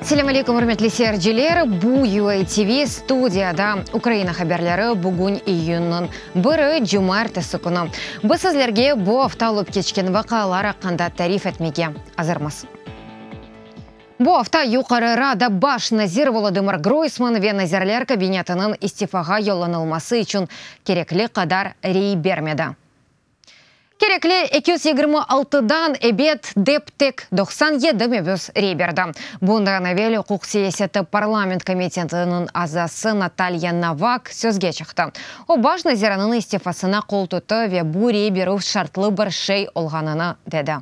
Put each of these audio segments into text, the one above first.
Selâm aleyküm, ürmetli seyirciler! Bu UA TV studiyada Ukraina haberleri bugün iyünniñ biri, cumaertesi künü. Biz sizlerge bu afta olıp keçken vaqialar aqqında tarif etmege azırmız. Bu afta Yuqarı Rada baş nazir Volodımır Groysman ve Nazirler Kabinetiniñ istifağa yollanılması içün kerekli qadar rey bermedi. Kerekli 226-dan ebet dep tek 97 mebüs rey berdi. Bundan evel uquq siyaseti parlament komitetiniñ azası Natalya Novak sözge çıqtı. O, baş naziriniñ istifasına qol tuttı ve bu rey berüv şartlı bir şey olğanını dedi.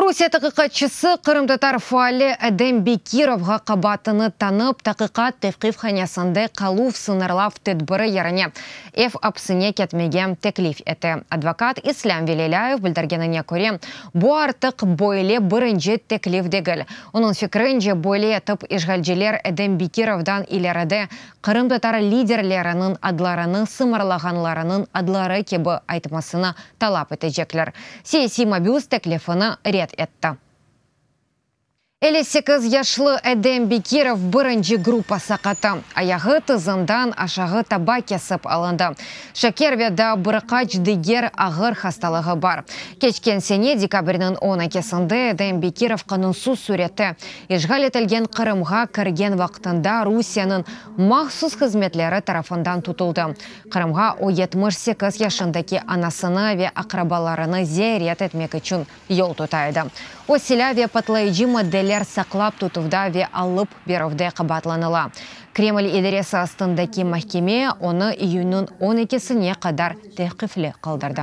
Rusiye taqiqatçısı qırımtatar faali Edem Bekirovğa qabaatını tanıp, taqiqat tevqifhanesinde qaluv sıñırlav tedbiri yerine ev apsine ketmege teklif ete. Advokat İslâm Velilâyev bildirgenine köre, bu artıq böyle birinci teklif degil. Onıñ fikrince, böyle etip işğalciler Edem Bekirovdan ileride qırımtatar liderleriniñ adlarını sımarlağanlarınıñ adları kibi aytmasını talap etecekler. Siyasiy mabüs teklifini red etti. 58 yaşlı Edem Bekirov birinci gruppa saqatı, ayağı tızından aşağı taba kesip alındı, şeker ve daa bir qaç diger ağır hastalığı bar. Keçken sene dekabrniñ on ekisinde Edem Bekirov qanunsız sürette işğal etilgen Qırımğa kirgen vaqtında Rusiyeniñ mahsus hızmetleri tarafından tutuldı. Qırımğa o 78 yaşındaki anasını ve aqrabalarını ziyaret etmek içün yol tuta edi. O silâ ve patlayıcı maddeler saqlap tutuvda ve alıp berüvde qabaatlanıla. Kreml idaresi astındaki mahkeme onı iyünniñ on ekisine qadar tevqifli qaldırdı.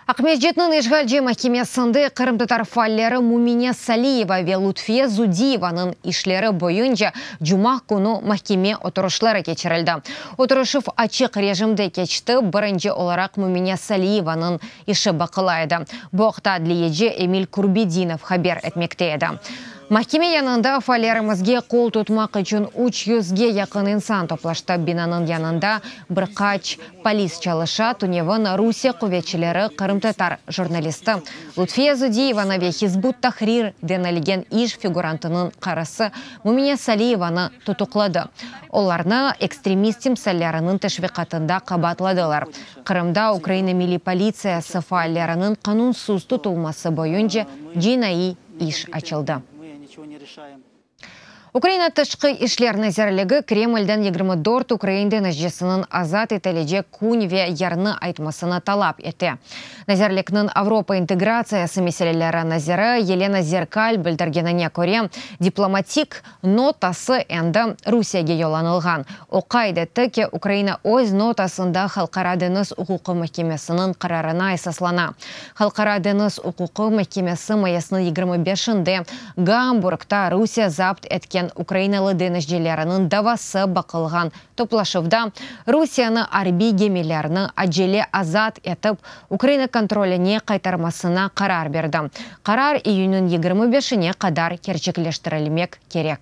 Aqmescitniñ işğalci mahkemesinde qırımtatar faalleri Mumine Saliyeva ve Lutfiye Zudiyevanıñ işleri boyunca cuma künü mahkeme oturışları keçirildi. Oturışuv açıq rejimde keçti, birinci olaraq Mumine Saliyevanıñ işi baqıla edi. Bu aqta adliyeci Emil Kurbedinov haber etmekte edi. Mahkeme yanında faallerimizge qol tutmaq içün üç yüzge yaqın insan toplaştı. Binanıñ yanında bir qaç polis çalışa. Tünevin Rusiye quvetçileri qırımtatar jurnalisti Lutfiye Zudiyevanı ve Hizb ut-Tahrir denilgen iş figurantınıñ qarısı Mumine Saliyevanı tutuqladı. Olarnı ekstremist timsalleriniñ teşviqatında qabaatladılar. Qırımda Ukraina Milliy politsiyası faalleriniñ qanunsız tutulması boyunca cinaiy iş açıldı. Ukraina Tışqı işler nazirligi Kremlden 24 ukrain deñizcisiniñ azat etilecek kün ve yerni aytmasını talap ete. Nazirlikniñ Avropa integratsiyası meseleleri naziri Yelena Zerkal bildirgenine köre, diplomatik notası endi Rusiyege yollanılğan. O qayd etti ki, Ukraina öz notasında Halqara deñiz uquqı mahkemesiniñ qararına esaslana. Halqara deñiz uquqı mahkemesi mayısnıñ 25-inde Gamburgta Rusiye zapt etken ukrainalı deñizcileriniñ davası baqılğan toplaşuvda Rusiyeni arbiy gemilerni acele azat etip, Ukraina kontroline qaytarmasına qarar berdi. Qarar iyünniñ 25-ine qadar kerçekleştirilmek kerek.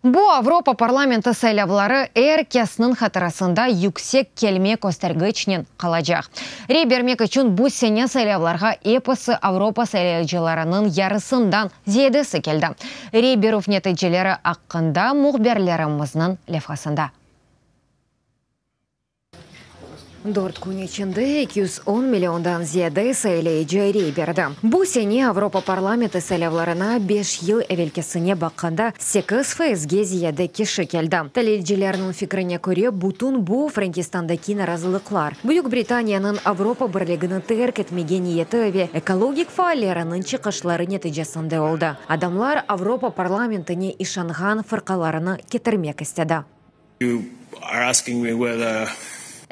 Bu Avropa parlamenti saylavları er kesniñ hatırasında yüksek kelme köstergiçnen qalacaq. Rey bermek içün bu sene saylavlarğa episi Avropa saylayıcılarınıñ yarısından ziyadesi keldi. Rey berüv neticeleri aqqında mühbirlerimizniñ levhasında. Dört kün içinde 210 milliondan ziyade saylayıcı rey berdi. Bu sene Avropa parlamenti saylavlarına beş yıl evelkisine baqqanda sekiz faizge ziyade kişi keldi. Talilcilerniñ fikrine köre, bütün bu Frenkistandaki narazılıqlar, Büyük Britaniyanıñ Avropa Birligini terk etmege niyeti ve ekologik faalleriniñ çıqışları neticesinde oldı. Adamlar Avropa parlamentine işanğan fırqalarını ketirmek istedi.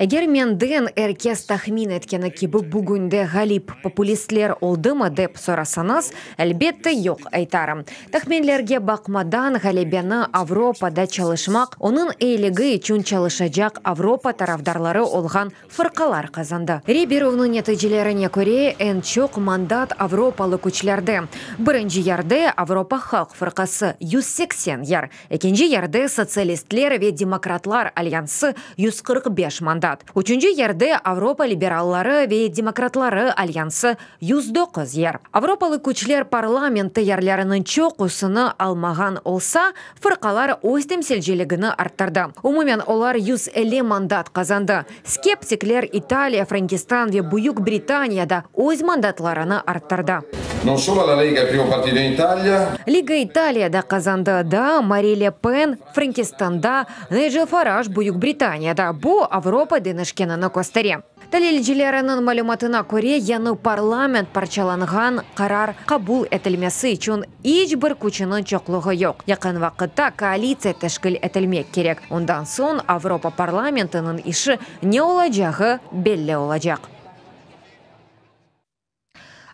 Eger menden er kes tahmin etkeni kibi bugünde ğalip populistler oldımı dep sorasañız, elbette yoq aytarım. Tahminlerge baqmadan, ğalebeni Avropada çalışmaq, onıñ eyligi içün çalışacaq Avropa tarafdarları olğan fırqalar qazandı. Rey berüvniñ neticelerine köre, eñ çoq mandat avropalı küçlerde. Birinci yerde Avropa halq fırqası, 180 yer, ekinci yerde Sotsialistler ve demokratlar alyansı, 145 mandat. mandat. Üçünci yerde Avropa liberalları ve demokratları alyansı, 109 yer. Avropalı küçler parlamentte yerleriniñ çoqusını almağan olsa, fırqalar öz temsilciligini arttırdı. Umumen olar 150 mandat qazandı. Skeptikler İtaliya, Frenkistan ve Büyük Britaniyada öz mandatlarını arttırdı. Non solo la Lega è il primo partito in Italia. Liga İtaliyada qazandı, daa Mari Le Pen Frenkistanda, Nigel Faraj Büyük Britaniyada. Bu, Avropa deñişkenini köstere. Talilcileriniñ malümatına köre, yañı parlament parçalanğan qarar qabul etilmesi içün iç bir küçüniñ çoqluğı yoq. Yaqın vaqıtta koalitsiya teşkil etilmek kerek, ondan soñ Avropa parlamentiniñ işi ne olacağı belli olacaq.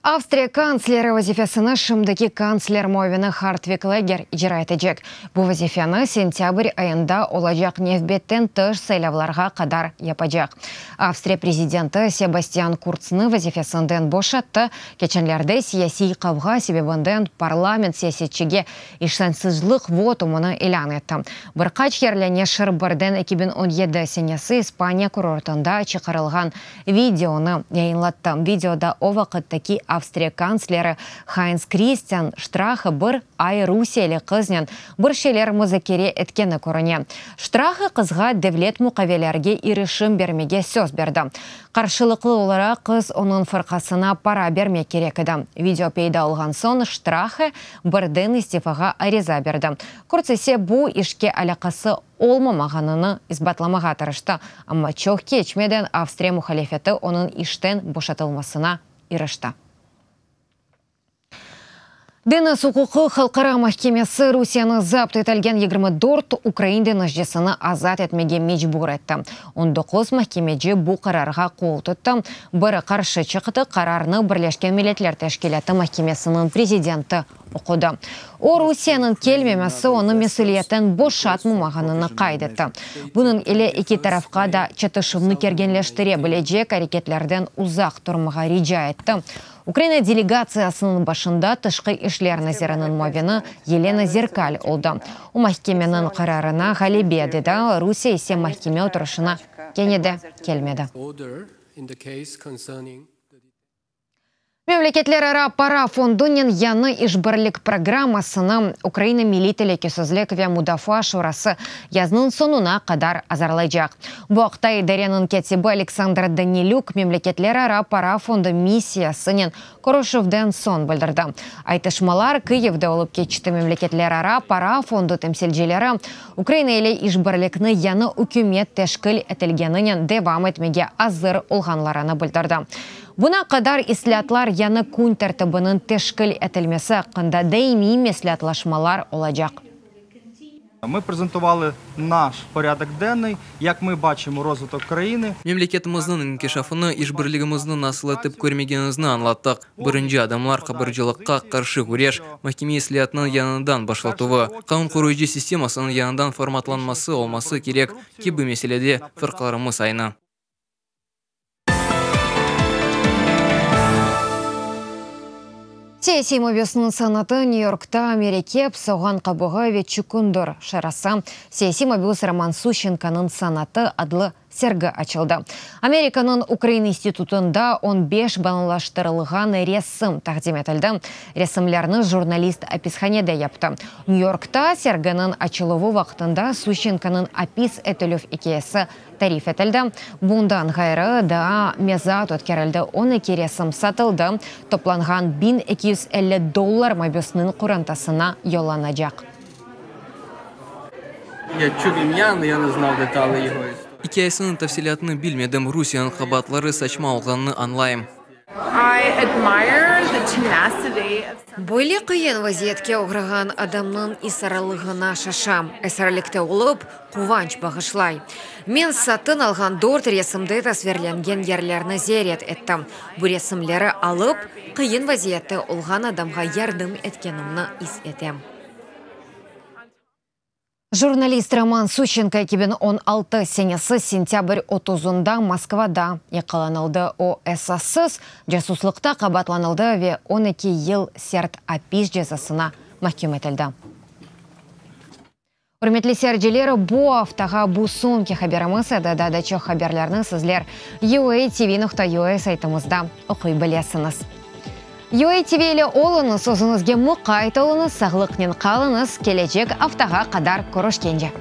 Avstriya kantsleri vazifesini şimdiki kantsler muavini Hartvig Leger icra etecek. Bu vazifeni sentâbr ayında olacaq nevbetten tış saylavlarğa qadar yapacaq. Avstriya prezidenti Sebastian Kurtsnı vazifesinden boşattı. Keçenlerde siyasiy qavğa sebebinden parlament siyasetçige işançsızlıq votumını ilân etti. Bir qaç yerli neşir birden 2017 senesi İspaniya kurortında çıqarılğan Videonı yayınlattı. Videoda o vaqıttaki Avstriya kantsleri Haynts Kristian Ştrahe bir ay rusiyeli qıznen bir şeyler muzakere etkeni körüne. Ştrahe qızğa devlet muqavelerge irişim bermege söz berdi. Qarşılıqlı olaraq qız onıñ fırqasına para bermek kerek edi. Video peyda olğan soñ Ştrahe birden istifağa ariza berdi. Kurts ise bu işke alâqası olmamağanını isbatlamağa tırıştı, amma çoq keçmeden Avstriya muhalefeti onıñ işten boşatılmasına irişti. Deñiz uquqı halqara mahkemesi Rusiyeni zapt etilgen 24 ukrain deñizcisini azat etmege mecbur etti. 19 mahkemeci bu qararğa qol tuttı, biri qarşı çıqtı, qararnı Birleşken Milletler Teşkilâtı mahkemesiniñ prezidenti oqudı. O, Rusiyeniñ kelmemesi onı mesüliyetten boşatmamağanını qayd etti. Bunıñ ile eki tarafqa da çatışuvnı kerginleştire bilecek areketlerden uzaq turmağa rica etti. Ukraina delegatsiyasınıñ başında Tışqı işler naziriniñ muavini Yelena Zerkal oldı. O, mahkemeniñ qararına ğalebe dedi, Rusiye ise mahkeme oturışına kene de kelmedi. Memleketlerara para fondunen yañı işbirlik programmasını Ukraina Milliy telükesizlik ve mudafaa şurası yaznıñ soñuna qadar azırlaycaq. Bu aqta idareniñ kâtibi Aleksandr Danilük Memleketlerara para fondu missiyasınen körüşüvden soñ bildirdi. Aytışmalar Kıyivde olıp keçti. Memleketlerara para fondu temsilcileri Ukraina ile işbirlikni yañı ükümet teşkil etilgeninen devam etmege azır olğanlarını bildirdi. Buna qadar islâatlar yañı kün tertibiniñ teşkil etilmesi aqqında daimiy mesleatlaşmalar olacaq. Mı prezentuvalı naş porâdok dennıy, yak mı baçımo rozvıtok krainı. Memleketimizniñ inkişafını, işbirligimizni nasıl etip körmegenizni añlattıq. Birinci adımlar qabarcılıqqa qarşı küreş, mahkeme islâatınıñ yañıdan başlatuvı, qanun qoruyıcı sistemasınıñ yañıdan formatlanması olması kerek kibi meselede farqlarımız aynı. Siyasiy mabüsniñ sanatı Nyü-Yorkta mürekkep, soğan qabuğı ve çükündir şarası Siyasiy mabüs Roman Suşçenkonıñ sanatı adlı sergi açıldı. Amerikanıñ Ukrain institutında on beş balalaştırılğan resim taqdim etildi. Resimlerni jurnalist apishanede yaptı. Nyü-Yorkta serginiñ açıluvı vaqtında Suşçenkonıñ apis etilüv ikâyesi tarif etildi. Bundan ğayrı, daa mezat ötkerildi, 12 resim satıldı, toplanğan 1250 dollar mabüsniñ qorantasına yollanacaq. Ya çuv imya, no ya ne znav detaley ego istoriyi. İkâyesiniñ tafsilâtını bilmedim, Rusiyeniñ qabaatları saçma olğanını añlayım. Böyle qıyın vaziyetke oğrağan adamnıñ isaralığına şaşam. Esirlikte olıp, quvanç bağışlay. Men satın alğan dört resimde tasvirlengen yerlerni ziyaret ettim. Bu resimleri alıp, qıyın vaziyette olğan adamğa yardım etkenimni is etem. Jurnalist Roman Suşçenko 2016 senesi sentâbr otuzında Moskvada yaqalanıldı. O, esassız casuslıqta qabaatlanıldı ve 12 yıl sert apis cezasına mahküm etildi. Ürmetli seyirciler, bu aftağa bu soñki haberimiz edi. Daa da çoq haberlerni sizler UATV.UA saytımızda oquy bilesiñiz. UATV ile oluñız, özüñizge muqayt oluñız, sağlıqnen qalıñız, kelecek aftağa qadar körüşkence!